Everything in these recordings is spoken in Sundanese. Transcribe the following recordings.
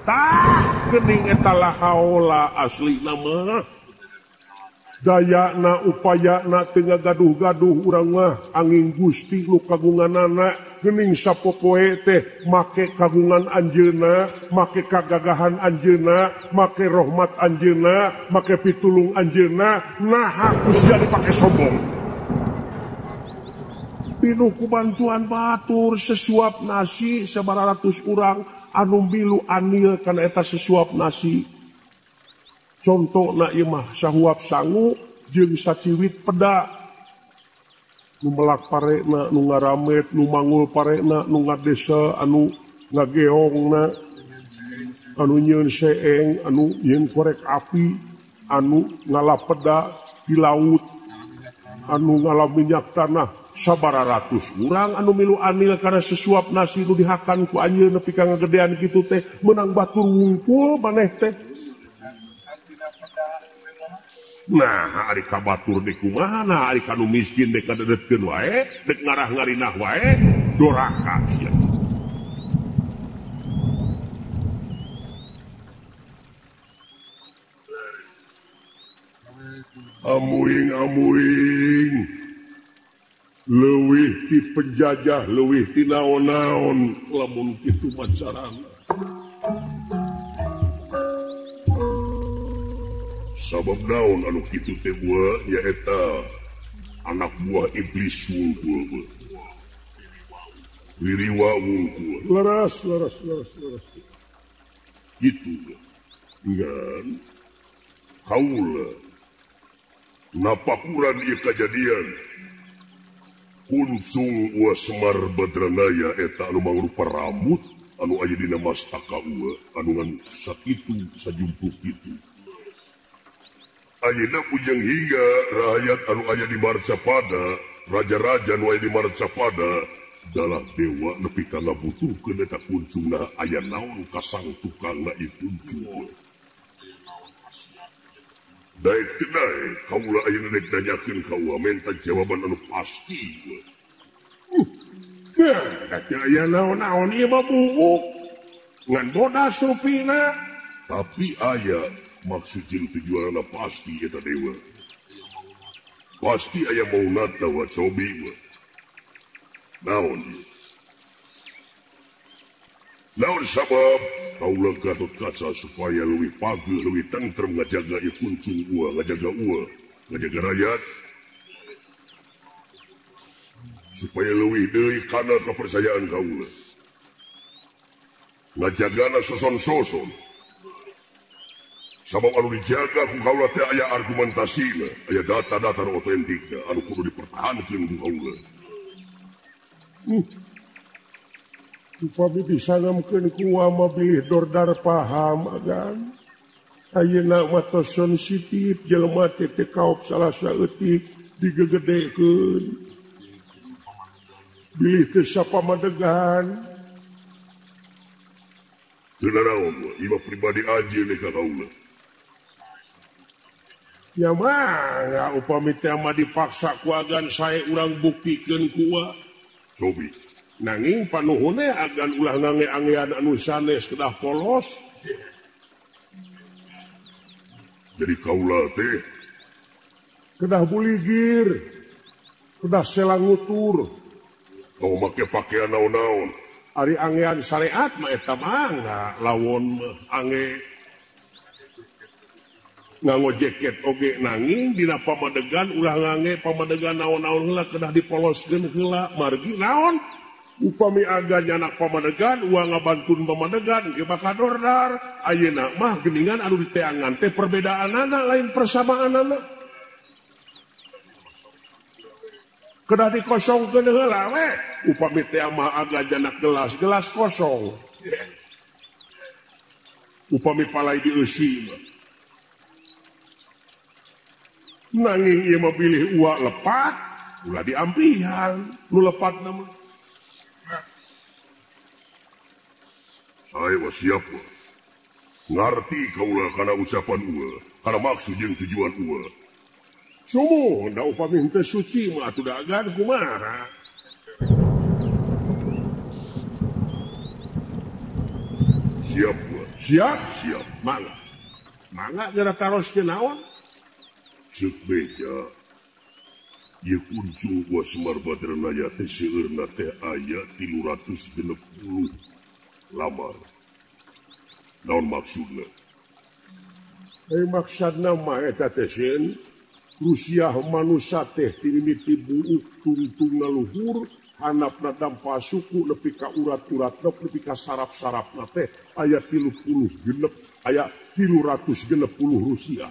Tah geuning eta la haula aslina mah. Dayana upayana teu ngagaduh-gaduh urang mah angin Gusti nu kagunganana geuning sapopoe teh make kagungan anjeunna, make kagagahan anjeunna, make rahmat anjeunna, make pitulung anjeunna, naha ku sia dipake sombong. Pinuh ku bantuan batur sesuap nasi sabaratus urang anu milu anil kana eta sesuap nasi. Contona ieu mah sahuap sangu jeung saciwit peda. Nu melak parena, nu ngaramet, nu mangul parena, nu ngadesa, anu ngageongna, anu nyieun seeng, anu nyieun korek api, anu ngala peda di laut, anu ngala minyak tanah. Sabararatus urang anu milu anil kana sesuap nasi nu dihakan ku anjeun nepi ka ngagedean kitu teh meunang batur wungkul maneh teh. Nah, ari ka batur deuk kumaha, nah ari ka nu miskin dek kadedetkeun wae, dek ngarah ngarinah wae, doraka sia. Amuing amuing. Leuwih ti penjajah, leuwih ti naon-naon, lamun kitu mah carana. Sabab naon anu kitu teh buah nyaeta anak buah iblis wungkul. Wiriwa wungkul. Leres leres leres leres. Gitu. Ngan kaula napakuran ieu kajadian. Kuncung Ua Semar Badranaya eta anu mangrupa rambut anu aya dina mastaka ua anu ngan sakitu sajumpuh kitu. Ayeuna pujeng hingga rakyat anu aya di Marcapada, raja-raja anu aya di Marcapada dalah dewa nepi ka ngabutuhkeun eta kuncungna aya naon kasang tukangna ieu kuncung. Daek teu daek kaula ayeuna dek nanyakeun ka ua menta jawaban anu pasti. Teu aya naon-naon ieu mah buuk. Ngan bodas rupina, tapi aya maksud jeung tujuanna pasti eta dewa. Pasti aya maunatna wa cobi wa. Naon ieu? Naon sabab kaula Gatot Kaca supaya leuwih pageuh, leuwih tentrem ngajaga ieu kuncung ua, ngajaga ua, ngajaga rakyat supaya leuwih deui kana kepercayaan kaula. Ngajagana soson-soson. Sabab anu dijaga ku kaula teh aya argumentasina, aya data-data nu otentikna anu kudu dipertahankeun ku kaula. Upami disangamkeun ku mah bilih dordar paham agan. Ayeuna mah tos sensitif jelema teh teu kaop salah saeutik digegedekeun. Bilih teu sapamadegan. Teu naraon mah ieu mah pribadi anjeun ka kaula. Ya mah upami teh mah dipaksa ku agan sae urang buktikeun ku ua. Cobi. Nanging panuhune agan ulah ngange-angean anu sanes kedah polos. Jadi kaula teh kedah buligir, kedah selangutur, tong make pakaian naon-naon. Ari angean syariat mah eta mangga lawon mah ange nganggo jaket oge nanging dina pamadegan ulah ngange pamadegan naon-naon heula kedah dipoloskeun heula margi naon. Upami aga nyanak pamadegan uang ngabantun pamadegan ge bakal dordar. Ayeuna mah geuningan anu diteangan teh perbedaanana lain persamaanana. Kedah dikosongkeun heula we. Upami teh mah aga nyanak gelas, gelas kosong. Upami palai dieusi mah. Nanging ieu mah bilih ua lepat, ulah diampihan nu lepatna mah. Ayo siap wa. Ngarti kaula kana ucapan ua, kana maksud jeung tujuan ua. Sumuh da upami henteu suci mah atuh da agan kumaha. Siap wa. Siap siap mangga. Mangga geura taroskeun naon? Ceuk beja. Ieu kuncu Gua Semar Badranaya teh seueurna teh aya 360 lamar. Naon maksudna? Maksudna mah eta teh sieun Rusiah manusia teh timimiti buuk tungtungna luhur handapna dampa suku nepi ka urat-uratna nepi ka saraf-sarafna teh aya 36 aya 360 Rusia.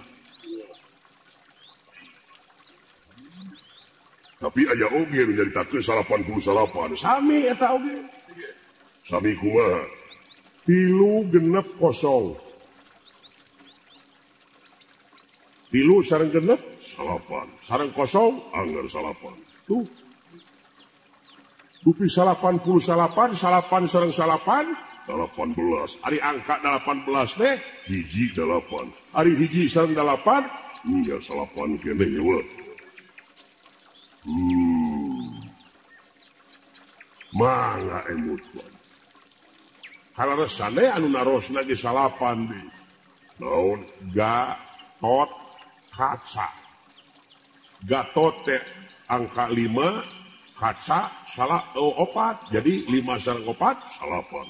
Tapi aya oge nu nyaritakeun 89 sami eta oge. Sami kumaha? 360. 3 sareng genep 9, sareng kosong angger 9. Tuh. Dupi 89, 9 sareng 9, 18. Ari angka 18 teh hiji 8. Ari hiji sareng 8, nya 9 keneh we. Mangga emut tuan. Kaleresane anu narosna ge salapan deui. Naon Gatot Kaca. Gatot teh angka 5, kaca salah 4. Jadi 5 sareng 4 salapan.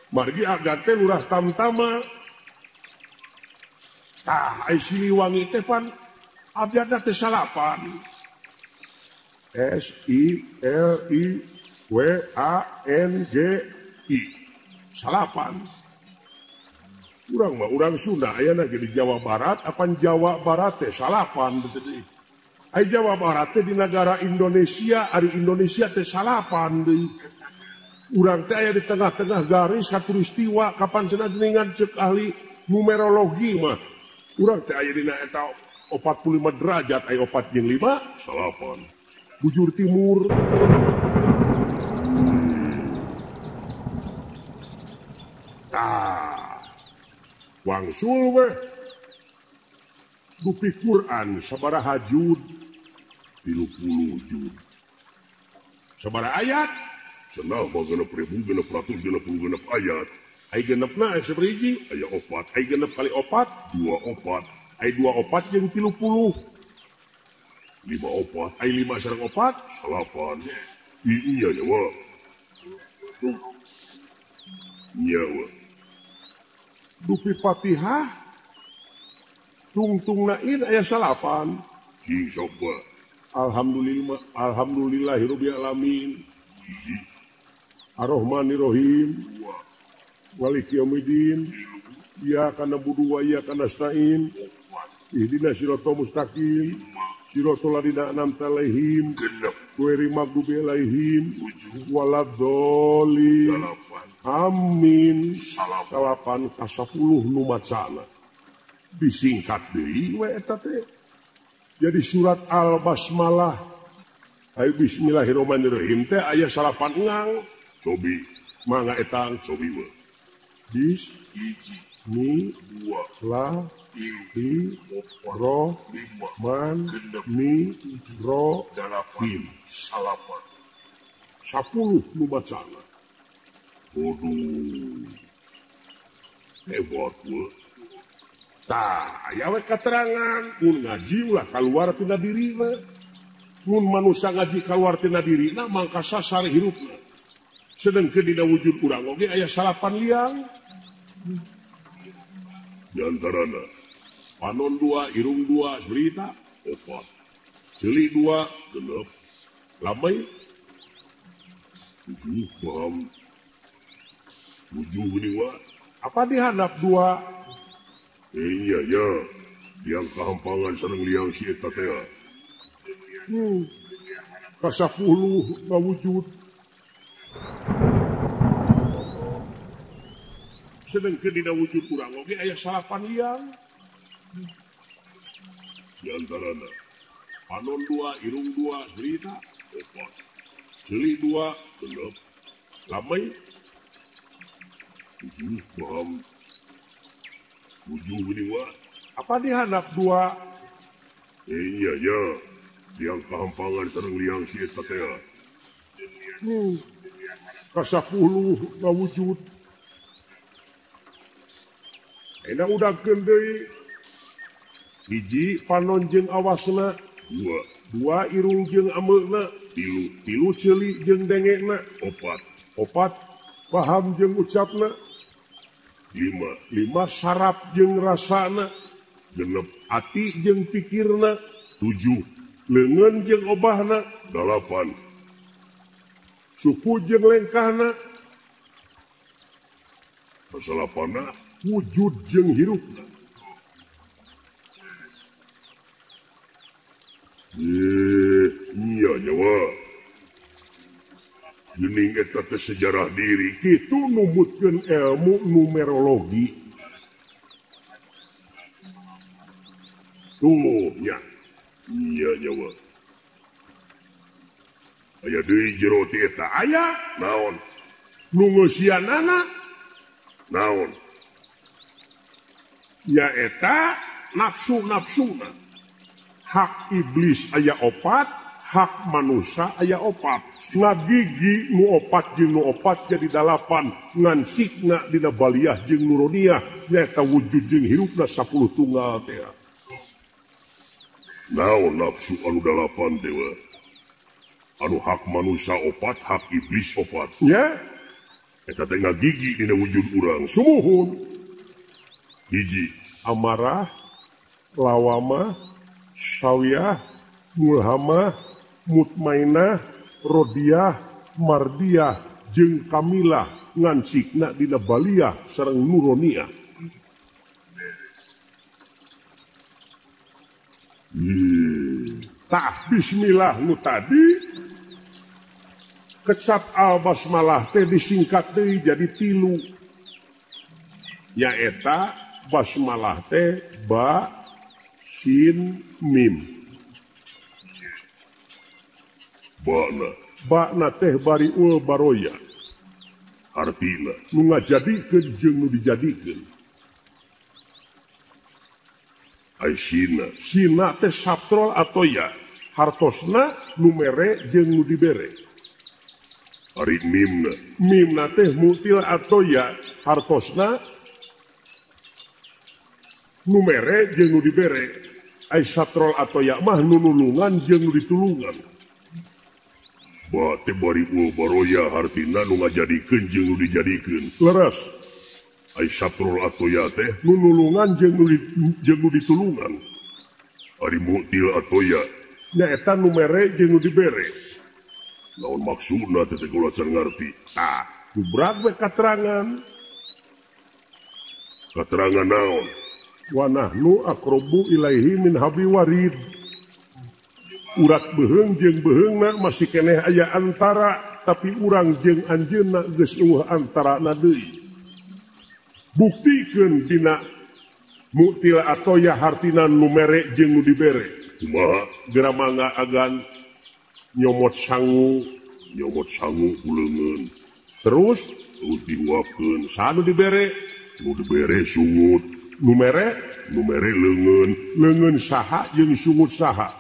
Margi agan teh lurah tamtama. Tah ai Siliwangi teh pan abjadna teh salapan. S I L I W A N G I salapan. Urang mah urang Sunda ayana ge di Jawa Barat apan Jawa Barat teh salapan deui. Ai Jawa Barat teh di negara Indonesia, ari Indonesia teh salapan deui. Urang teh aya di tengah-tengah garis khatulistiwa kapan cenah geuningan ceuk ahli numerologi mah. Urang teh aya dina eta 45 derajat aya 4 jeung 5 salapan. Bujur timur. Tah. Wangsul we. Dupi Quran sabaraha juz? 30 juz. Sabaraha ayat? Cenah mah 6.666 ayat. Ai genepna aya sabaraha hiji? Aya 4. Ai genep kali 4, 24. Ai 24 jeung 30. 54. Ai 5 sareng 4, 9. Iya nya wa. Nya wa. Dupi Fatihah tungtungna in aya salapan. Cing sok wa. Alhamdulillah alhamdulillahirabbil alamin. Arrahmanirrahim. Maliki yaumiddin. Iyyaka na'budu wa iyyaka nasta'in. Ihdinas siratal mustaqim. Siratal ladzina an'amta 'alaihim ghairil maghdubi 'alaihim waladdallin. Amin. Salapan ka 10 nu macana. Disingkat deui we eta teh. Jadi surat Al-Basmalah. Ayo bismillahirrahmanirrahim teh aya salapan engang. Cobi mangga etang cobi we. Bis hiji mi dua la ti ro man mi ro him salapan 10 nu bacana. Waduh, hebat we. Tah aya we katerangan mun ngaji ulah kaluar tina dirina. Mun manusia ngaji kaluar tina dirina mangka sasar hirupna. Sedengkeun dina wujud urang oge aya salapan liang. Di antarana panon 2, irung 2, berita 4, ceuli 2, genep, lamai 7, paham 7 geuning wa. Apa dihandap 2? Iya ya, liang kahampangan sareng liang si eta teh. Ka 10 ngawujud. Sedengkeun dina wujud urang oge aya salapan liang. Di antarana panon 2, irung 2, berita 4, ceuli 2, genep, lamai 7, paham 7 geuning wa. Apa dihandap 2? Iya ya, liang kahampangan sareng liang si eta teh. Ka 10 ngawujud. Ayeuna udagkeun deui. Hiji panon jeung awasna, dua irung jeung ameuna, tilu ceuli jeung dengekna, opat paham jeung ucapna, lima sarap jeung rasana, 6 ati jeung pikirna, 7 leungeun jeung obahna, 8 suku jeung lengkahna, kasalapana wujud jeung hirupna. Iya nyawa. Geuning eta teh sejarah diri kitu numutkeun ilmu numerologi. Tuh nya. Iya nyawa. Aya deui jero ti eta aya naon? Nu ngeusianana naon? Nya eta nafsu-nafsuna. Hak iblis aya opat, hak manusia aya opat. Ngagigi nu opat jeung nu opat jadi 8, ngan sikna dina baliah jeung nuroniah nyaeta wujud jeung hirupna 10 tunggal teh. Naon nafsu anu 8 teh? Anu hak manusia opat, hak iblis opat. Nya? Eta teh ngagigi dina wujud urang. Sumuhun. Hiji, amarah, lawamah, sawiyah, mulhamah, mutmainah, rodiah, mardiah, jeung kamilah ngan sikna dina baliah sareng nuroniah. Tah bismillah nu tadi kecap al basmalah teh disingkat deui jadi 3. Nyaeta basmalah teh ba sin mim. Bakna, bakna teh bariul baroya. Artina nu ngajadikeun jeung nu dijadikeun. Ai sina, sina teh satrol atoya. Hartosna nu mere jeung nu dibere. Ari mimna, mimna teh mutil atoya. Hartosna nu mere jeung nu dibere. Ai satrol atoya mah nu nulungan jeung nu ditulungan. Ba teh bariul baroya hartina nu ngajadikeun jeung nu dijadikeun. Leres. Ai satrol atoya teh nu nulungan jeung nu ditulungan. Ari mutil atoya nyaeta nu mere jeung nu dibere. Naon maksudna teh kula can ngarti. Tah, gubrak we katerangan. Katerangan naon? Wa nahnu aqrabu ilaihi min habli warid. Urat beuheung jeung beuheungna masih keneh aya antara, tapi urang jeung anjeunna geus eueuh antarana deui. Buktikeun dina mutil atoya hartina nu mere jeung nu dibere. Kumaha? Geura mangga agan nyomot sangu ku leungeun. Terus dihuapkeun, saha nu dibere? Nu dibere sungut. Nu mere leungeun, leungeun saha jeung sungut saha?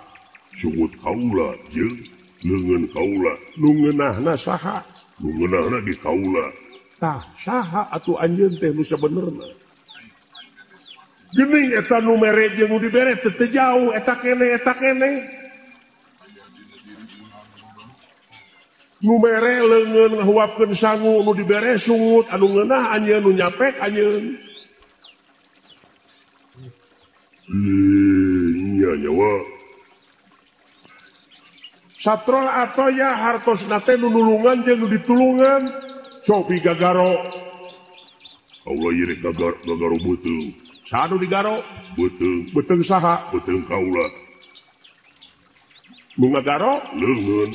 Sungut kaula jeung leungeun kaula. Nu ngeunahna saha? Nu ngeunahna di kaula. Tah saha atuh anjeun teh nu sabenerna? Geuning eta nu mere jeung nu dibere teu teu jauh, eta keneh eta keneh. Nu mere leungeun ngahuapkeun sangu, nu dibere sungut, anu ngeunah anjeun, nu nyapek anjeun. Nya nyawa. Satrol atoya hartosna teh nu nulungan jeung nu ditulungan. Cobi gagaro. Allah ieu rek gagaro beuteung. Saha nu digaro? Beuteung. Beuteung saha? Beuteung kaula. Nu ngagaro? Leungeun.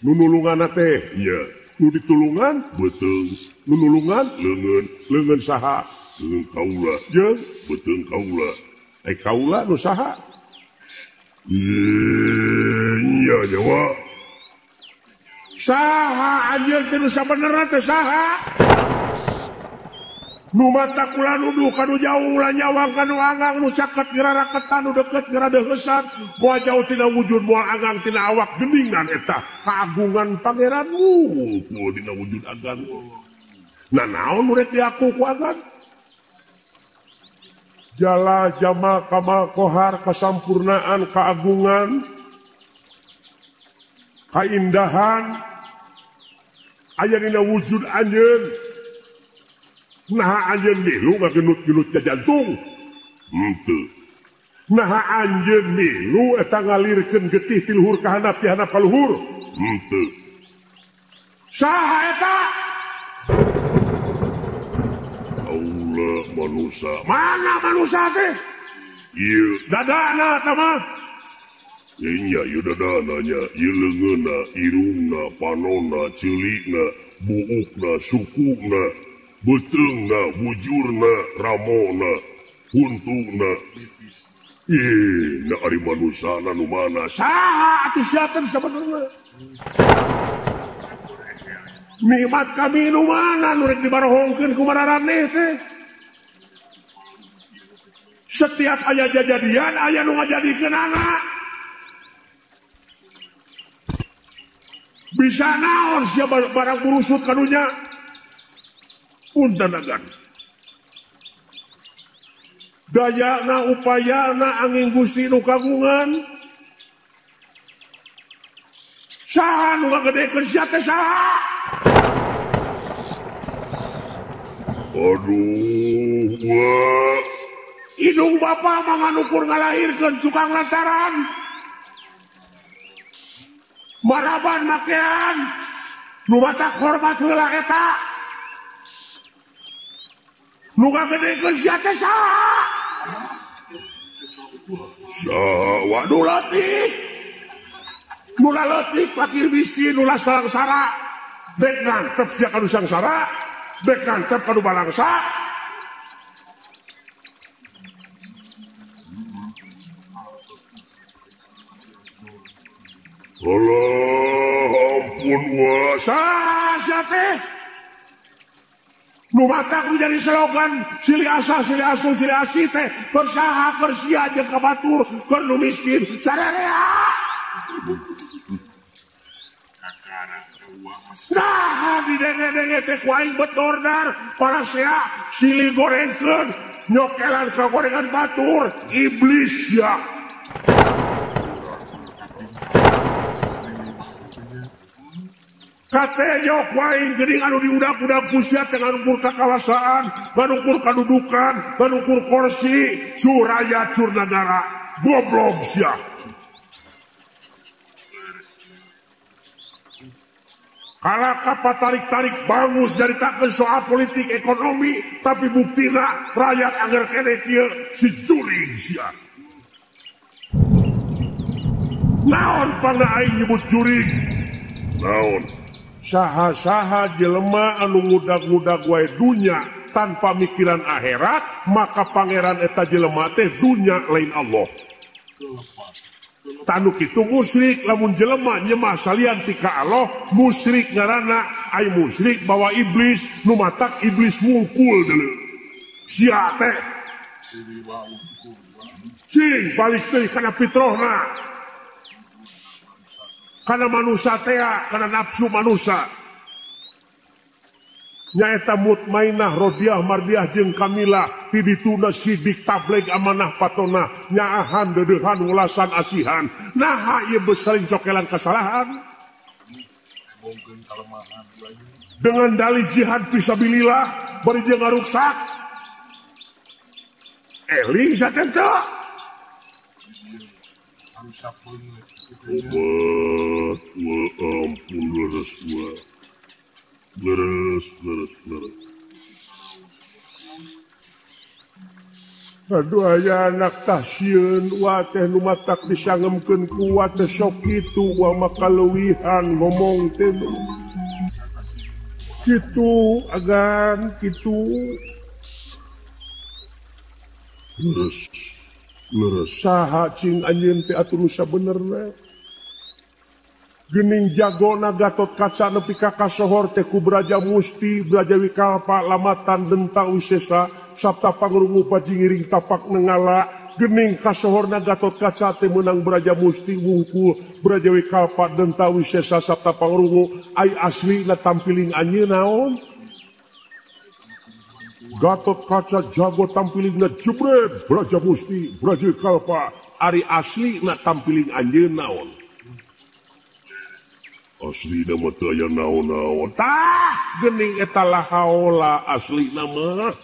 Nu nulunganna teh? Nya. Nu ditulungan? Beuteung. Nu nulungan? Leungeun. Leungeun saha? Leungeun kaula. Jeung beuteung kaula. Ai kaula nu saha? Nya nyawa. Saha anjeun teh nu sabenerna teh saha? Nu mata kula nuduh kanu jauh ulah nyawang kanu anggang nu caket geura raketan nu deket geura deuheusan moal jauh tina wujud moal anggang tina awak geningan eta kagungan pangeran wungkul dina wujud agan. Nah naon nu rek diaku ku agan? Jala Jamal Kamal Kohar kasampurnaan keagungan kaindahan aya dina wujud anjeun. Naha anjeun milu ngagenut-genut jantung henteu. Naha anjeun milu eta ngalirkeun getih ti luhur ka handap ti handap ka luhur henteu. Saha eta? Allah manusia. Mana manusia teh? Ieu dadana eta mah. Nya ieu dadana nya, ieu leungeunna, irungna, panonna, ceulikna, buukna, sukuna, beuteungna, bujurna, ramona, huntuna. Ih, na ari manusana nu mana? Saha atuh sia teh sabenerna? Nikmat kami nu mana nu rek dibarohongkeun ku mararaneh teh? Setiap aya jajadian aya nu ngajadikeun anak. Bisa naon sia barang burusut ka dunya? Punten agan. Dayana upayana angin Gusti nu kagungan. Saha nu ngagedekeun sia teh saha? Aduh, wah. Hidung bapak mah nganukur ngalahirkeun sukang lantaran. Maraban makean nu matak hormat heula eta. Nu ngagedekeun sia teh saha? Saha waduh leutik. Nu leutik fakir miskin nu sangsara. Dek nantep sia ka nu sangsara, dek nantep ka nu balangsa. Allah ampun wah saha teh nu matak nu jadi slogan silih asah silih asuh silih asih teh bersaha kersia jeung ka batur keur nu miskin sararea. Nah didenge-denge teh ku aing betordar parasea silih gorengkeun nyokelan ka gorengan batur iblis ya. Katanya wain geuning anu diudak-udak ku sia teh nganukur kakawasaan, nganukur kadudukan, nganukur kursi, curaya cur nagara, goblok sia. Kalaka patarik-tarik bangus nyaritakeun soal politik ekonomi, tapi buktina rakyat angger keneh kieu si jurig sia. Naon pangna aing nyebut jurig? Naon? Saha-saha jelema anu ngudag-ngudag wae dunya tanpa mikiran akhirat, maka pangeran eta jelema teh dunya lain Allah. Tanu kitu musyrik lamun jelema nyemah salian ti ka Allah, musyrik ngaranna ai musyrik bawa iblis nu matak iblis wungkul deuleu. Sia teh cing balik deui kana fitrahna. Kana manusia tea, kana nafsu manusia. Nyaeta mutmainah, rodiah, mardiah, jeung kamila, ti dituna sidik tableg amanah patona, nyaahan, dedeuhan, welasan, asihan. Naha ieu besaring cokelan kesalahan. Dengan dalih jihad fisabilillah, bari jeung ngaruksak. Eling satenteu. Obat, wa ampun leres wa. Leres, leres, leres. Aduh aya anak tasieun wa teh nu matak disangemkeun ku wa teh sok kitu wa makaleuwihan ngomong teh. Kitu agan kitu. Leres. Leres saha cing anjeun teh atuh nu sabenerna. Geuning jagona Gatot Kaca nepi ka kasohor teh ku Braja Musti, Braja Wikalpa, Lamatan, Dentang Wisesa, Sabta Pangrungu Pajingiring Tapak Nengala. Geuning kasohorna Gatot Kaca teh meunang Braja Musti wungkul, Braja Wikalpa, Dentang Wisesa, Sabta Pangrungu, ai aslina tampiling anjeun naon? Gatot Kaca jago tampilingna jebret Braja Musti Braja Kalpa ari asli na tampiling anjeun naon asli na mah teu aya naon-naon tah geuning eta lahaola asli na mah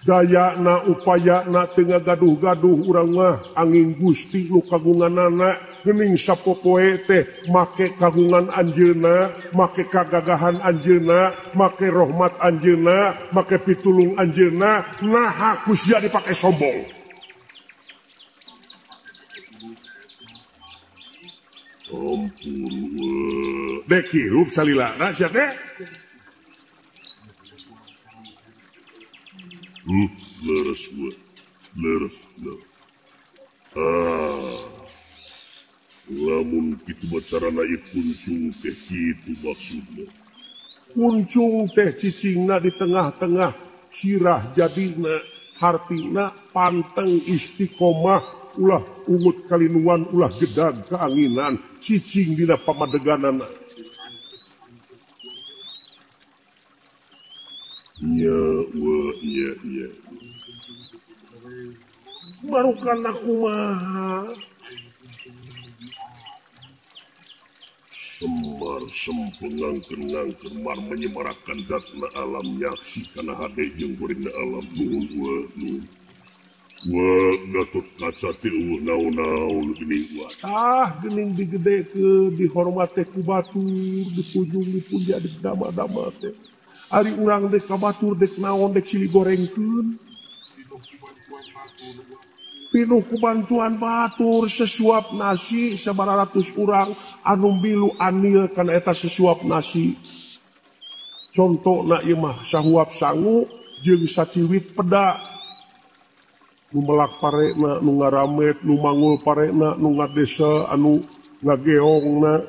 dayana upayana teu ngagaduh-gaduh urang mah angin Gusti nu kagunganana geuning sapopoe teh make kagungan anjeunna make kagagahan anjeunna make rahmat anjeunna make pitulung anjeunna naha ku sia dipake sombong. Ampun dek hirup salilana sia teh. Leres gua, leres, leres. Ah, lamun kitu bacarana ieu kuncung teh kitu maksudna. Kuncung teh cicingna di tengah-tengah sirah jadina hartina panteng istiqomah ulah ungut kalinuan ulah gedag keanginan cicing dina pamadeganana. Nya, wa, nya, nya. Barukan aku mah. Semar sempengangken-ngangken mar menyemarakan datna alam nyaksi kana hade jeung gorengna alam nuhun wa nuhun. Wa Gatot Kaca teh eueuh naon-naon geuning wa. Tah geuning digedekeun dihormat teh ku batur dipujung dipuja didama-dama teh. Ari urang dek ka batur dek naon dek silih gorengkeun. Pinuh ku bantuan batur sesuap nasi sabaratus urang anu milu anil kana eta sesuap nasi. Contona ieu mah sahuap sangu jeung saciwit peda. Nu melak parena, nu ngaramet, nu mangul parena, nu ngadesa, anu ngageongna,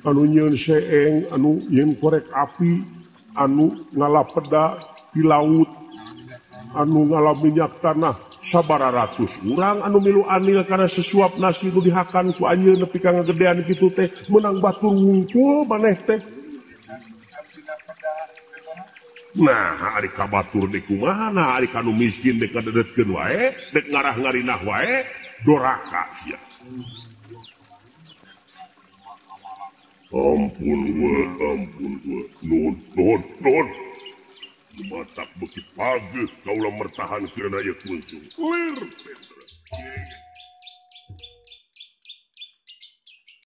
anu nyieun seeng, anu nyieun korek api, anu ngala peda di laut, anu ngala minyak tanah sabararatus urang anu milu anil karena sesuap nasi nu dihakan ku anjeun nepi ka ngagedean kitu teh meunang batur wungkul maneh teh. Nah, ari ka batur deuk kumaha, nah ari ka nu miskin deuk kadedetkeun wae, deuk ngarah-ngarinah wae, doraka sia. Ampun we, ampun we, nuhun, nuhun, nuhun. Matak beuki pageuh kaula mertahankeun ieu kuncung. Lir.